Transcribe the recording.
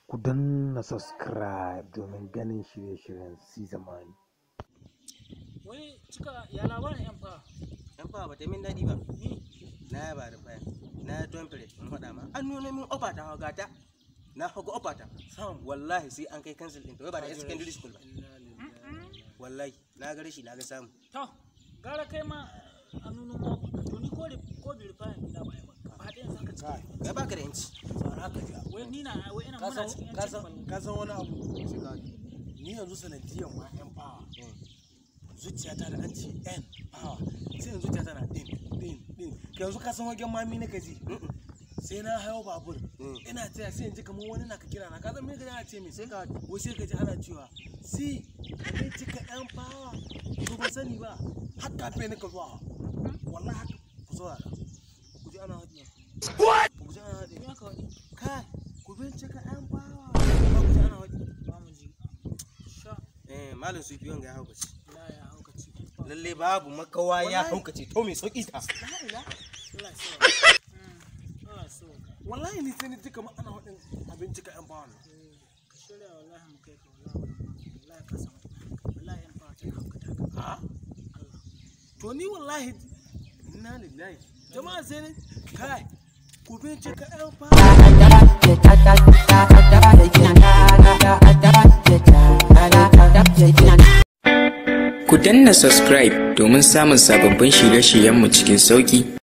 Ku danna subscribe domin ganin shirye-shiryen Zamani. Wai cika ya labarin yan fa? Yan fa ba ta min daɗi ba. Na ya ba da faya. Na ya tuwon fere in faɗa ma. An nuna min ofa ta hawa ta. Na haga ofa ta. Wallahi sai an kai cancel ɗin ta. Wai ba da secondary school ba. Wallahi na ga rashi na ga samu. To, gara kai ma an nuno ma to ni ko ko bi rufayan gida ba ai ba. Ba ɗayan zaka cika. Ya baka da yanci. Tsara ka ji. Wai ni na wai ina muna cikin yancin. Ka san wani abu? Ni yanzu sanadiyan ma yan fawa. Zuciyata da an ce n power sai yanzu zuciyata na din din din. Yanzu ka san wajen mami na kaji. Sai na hayo babur. Ina taya sai in ji kamar wani na ka kira na. Ka san me ka ji ana ce min? Sai ka wai sai ka ji ana cewa si ka cika yan power. To ban sani ba. Har kafe ni ka zuwa. Wallahi haka ku saurara. Ku ji ana haɗiya. Ku ji ana haɗiya. Kai ku bincika yan power. Ba ku ji ana haɗiya. Ba mu ji. Sha. Eh malam Sufi wanga ya haukace. La ya haukace. Lalle babu makawa ya haukace to mai sauki ta. Allah ya sauka. Allah ya sauka. Wallahi ni sai ni ji kamar ana haɗin abinci ka yan power. Ka shirya wallahi mu kai ka wallahi wallahi ka samu. Wallahi yan power ta haukata ka. Ha? To ni wallahi inna lillahi. Jama'a sai ni kai ku bincika yan power. Ku danna subscribe domin samun sababbin shirye-shiryenmu cikin sauƙi.